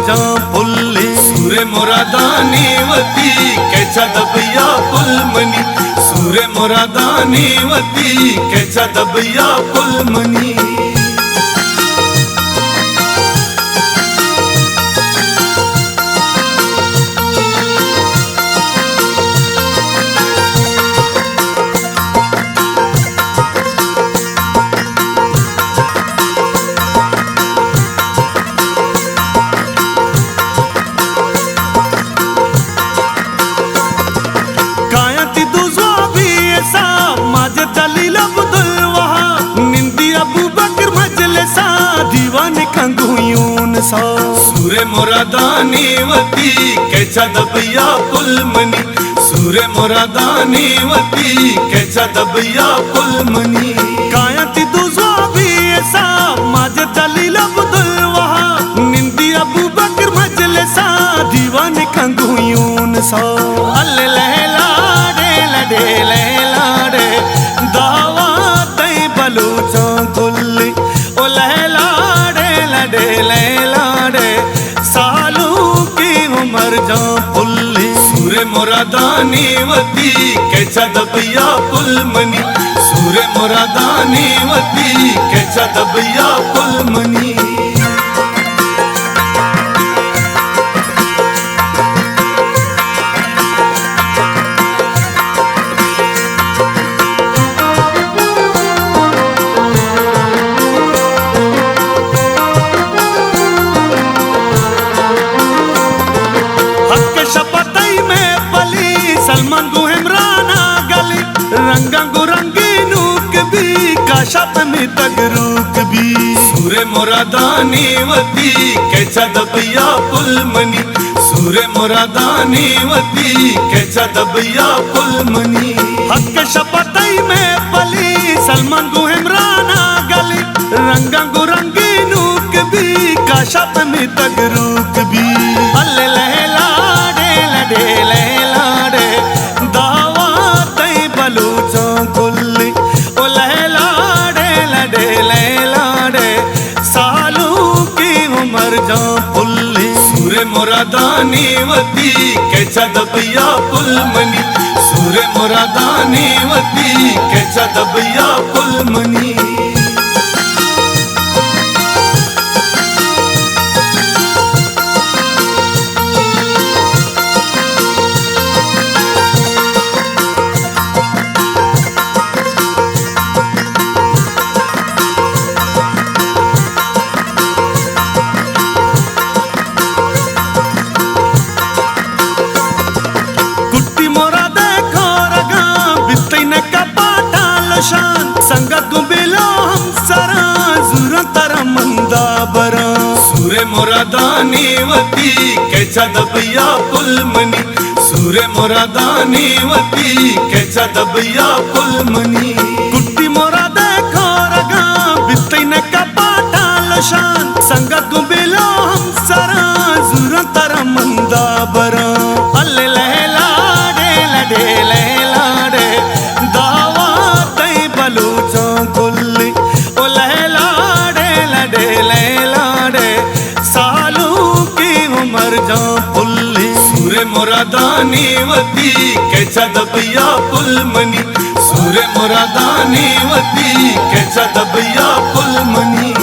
جان پلے۔ سور مرادانی وتی کہ چہ دبیا پل منی، سور مرادانی وتی کہ چہ دبیا پل منی۔ کایاں تی دو زوابی حساب، ماجد جلیل عبدالوہاب، نندی ابوبکر مجلسا، دیوان کنگو یونسا۔ سور مرادانی وتی کہ چہ دبیا پل منی، سور مرادانی وتی کہ چہ دبیا پل منی۔ کایاں تی دو زوابی حساب، ماجد جلیل عبدالوہاب، نندی ابوبکر مجلسا، دیوان کنگو یونسا۔ ال لیلا ڈیل ڈیل لیلا ڈے، دعوت بلوچاں کلی۔ او لیلا ڈیل ڈیل لیلا ڈے، سالونکی عمر جان پلی۔ سور مرادانی وتی کہ چہ دبیا پل منی، سور مرادانی وتی کہ چہ دبیا پل منی۔ حق شپ تئی محفلی، سلمان گوں عمرانا گلی، رنگاں گوں رنگینوک بی، کاشاپ میتگ روک بی۔ سور مرادانی وتی کہ چہ دبیا پل منی، سور مرادانی وتی کہ چہ دبیا پل منی۔ حق شپ تئی محفلی، سلمان گوں عمرانا گلی، رنگاں گوں رنگینوک بی، کاشاپ میتگ روک بی۔ ال لیلا ڈیل ڈیل لیلا ڈے، دعوت تئی بلوچاں کلی۔ او لیلا ڈیل ڈیل لیلا ڈے، سالونکی عمر جان پلی۔ سور مرادانی وتی کہ چہ دبیا پل منی، سور مرادانی وتی کہ چہ دبیا پل منی۔ کٹی مراد کورگاں، بیتئی نکا پاٹال شان، سنگت گوں بلو ہمسراں، زوراں ترا مندا براں۔ سور مرادانی وتی کہ چہ دبیا پل منی، سور مرادانی وتی کہ چہ دبیا پل منی۔ کٹی مراد کورگاں، بیتئی نکا پاٹال شان، سنگت گوں بلو ہمسراں، زوراں ترا مندا براں۔ ال لیلا ڈیل ڈیل لیلا ڈے، دعوت تئی بلوچاں کلی۔ او لیلا ڈیل ڈیل لیلا ڈے، سالونکی عمر جان پلی۔ سور مرادانی وتی کہ چہ دبیا پل منی، سور مرادانی وتی کہ چہ دبیا پل منی۔